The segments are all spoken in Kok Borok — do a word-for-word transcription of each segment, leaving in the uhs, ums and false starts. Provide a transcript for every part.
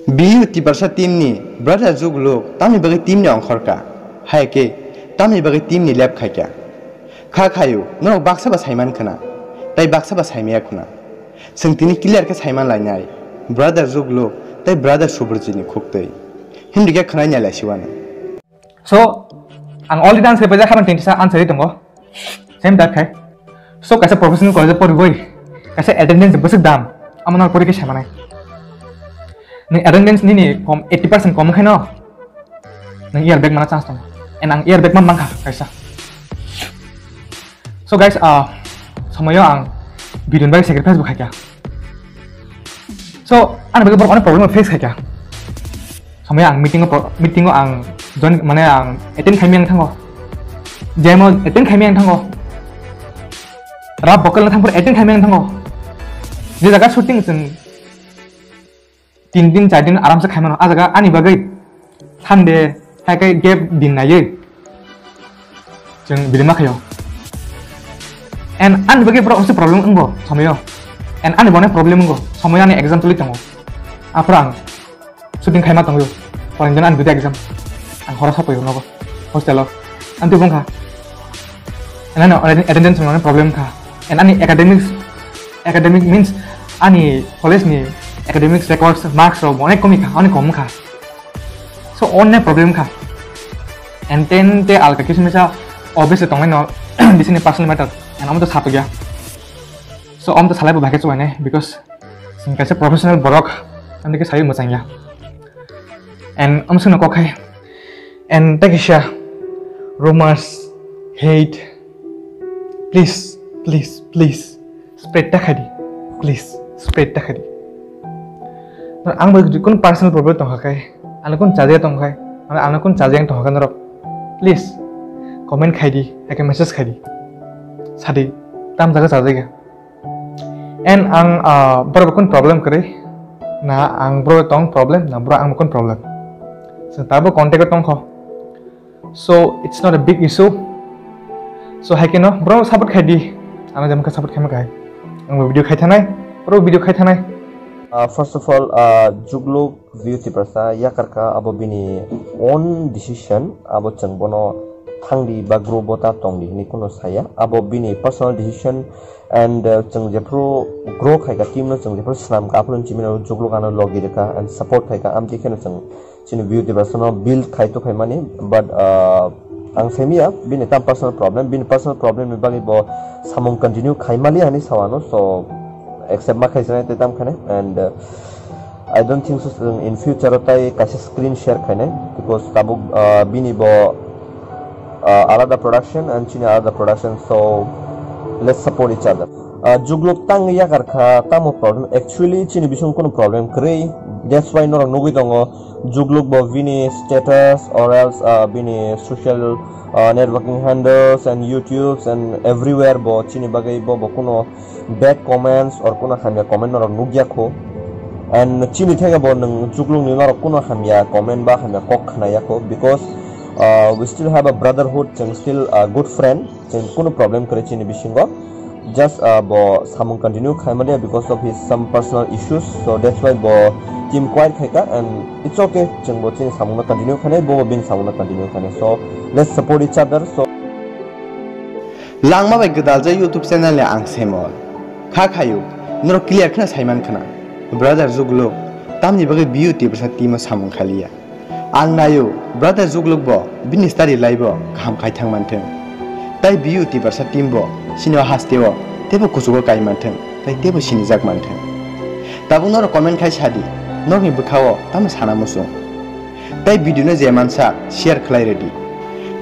Biyu Tiprasa team ni brother Jugluk tamni bagwi team ni ongkhor kha, hai khe tamni bagwi team ni lab khai kha. Kha khayu norok baksa ba saiman khna, tai baksa ba saimaya khna. Chwng tini clear khe saiman lainai, brother Jugluk tai brother Subrujit ni khuktwi. Himdi khe khwnai nai lai siwani. So, ang already answer paijak, habang twenty sa answer ri tongo. Same that khai. So, kaisa professional college poriboi, kaisa attendance bwswk dam, amo nang porikhe samanai. Ni attendance nini kom eighty percent kom khaino, nang year back mana chance tongo. And ang year back ma mankha kaisa. So guys, ah, somoyo ang video ni bagwi sacrifice bo khaikha. So, ani bagwi borok onek problem face khaikha. Somoyo ang meeting o pro-, meeting o ang join, mane ang attend khaimani ang thango. Jemo attend khaimani ang thango. Rap vocal na thangphuru attend khaimani ang thango. Je jaga shooting chwng tin din, char din aramse khaimano. A jaga ani bagwi Sunday hai khe gap din naiwi chwng bini ma khaio. And ani bagwi borok se problem wngo somoyo. And ani bone problem wngo somoyo, ani exam tuli tongo. Aphuru ang shooting khaima tongwi. Foreign ani duita exam. Ang horo sapoi nogo hostel o. Ang tubung kha. And ano attendance mane problem kha. And ani academics, academic means ani college ni academics records, marks rok bo onek komi kha, onek kom kha. So onek problem kha. And then te alka kisu misa obviously tongnai no bisini personal matter. And amo to sapagya. So amo to salai bo bahai chubaine because chwng kaisa professional borok, ani ke sayo mwchangya. And amswkno kok khai. And tei kaisa rumors, hate, please, please, please, spread ta khaidi. Please, spread ta khaidi. Ang bai kun personal problem tongkha khai, ano kun chaja tongkha khai, ano kun chaja tongkha norok, please, comment khaidi, eke message khaidi. Sadi, tam jaga chaja. And ang, ah, borok kun problem kwrwi, na ang borok tong problem, na borok ang kun problem. So, tabo contact tongkho. So, it's not a big issue. So, hai keno, borok support khai di. Ano jam ka support khai ma khai. Ang video khai thanai, borok video khai thanai. Uh, first of all, uh, Jugluk View Tiprasa yakarkha abo bini own decision, abo chwng bono thangdi ba group bo ta tongdi hinwi kuno saya, abo bini personal decision, and uh, chwng jephru grow khaika team no chwng jephru swnamkha aphuru chimino Jugluk ano logi rwkha and support khaika, amtwi kheno chwng chini View Tiprasa no build khai to khaimani, but uh, ang saimia bini tam personal problem, bini personal problem ni bagwi bo samung continue khaimali ani sawano, so accept ma khaijaknai tei tam khane, and uh, I don't think so chwng in future o tai kaisa screen share khainai, because tabuk uh, bini bo uh, alada production and chini alada production, so let's support each other. Uh, Jugluk tang yakarkha tamo problem, actually chini bising kono problem kwrwi, that's why norok nugwi tongo Jugluk bo bini status or else uh, bini social uh, networking handles and YouTubes and everywhere bo chini bagwi bo bo kono bad comments or kono hamya comment norok nukya kho. And chini theke bo nwng Jugluk ni norok kono hamya comment ba hamya kok khnaya kho, because uh, we still have a brotherhood, chwng still a good friend, chwng kono problem kwrwi chini bisingo. Just uh, bo samung continue khaima dia because of his some personal issues, so that's why bo team quiet khaika, and it's okay, chwng bo chini samung no continue khainai, bo bo bini samung no continue khainai, so let's support each other. So Langma bai gwdalja YouTube channel ni ang Semol. Kha khayu, norok clear khna saiman khna. Brother Jugluk, tamni bagwi View Tiprasa team o samung khaliya. Ang nayo, brother Jugluk bo bini study life o kaham khai thang manthung. Tai View Tiprasa team bo sini o haste o teibo kuchugo kai manthung, tai teibo sinijak manthung. Tabuk norok comment khai sadi, norokni bwkha o tamo sana muchung. Tai video no je mansa share khlai rwdi.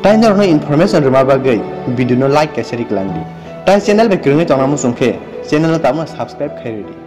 Tai norokno information rwma bagwi video no like kaisa ri kwlangdi. Tai channel bai kwrwngwi tongna muchung khe channel no tabukno subscribe khai rwdi.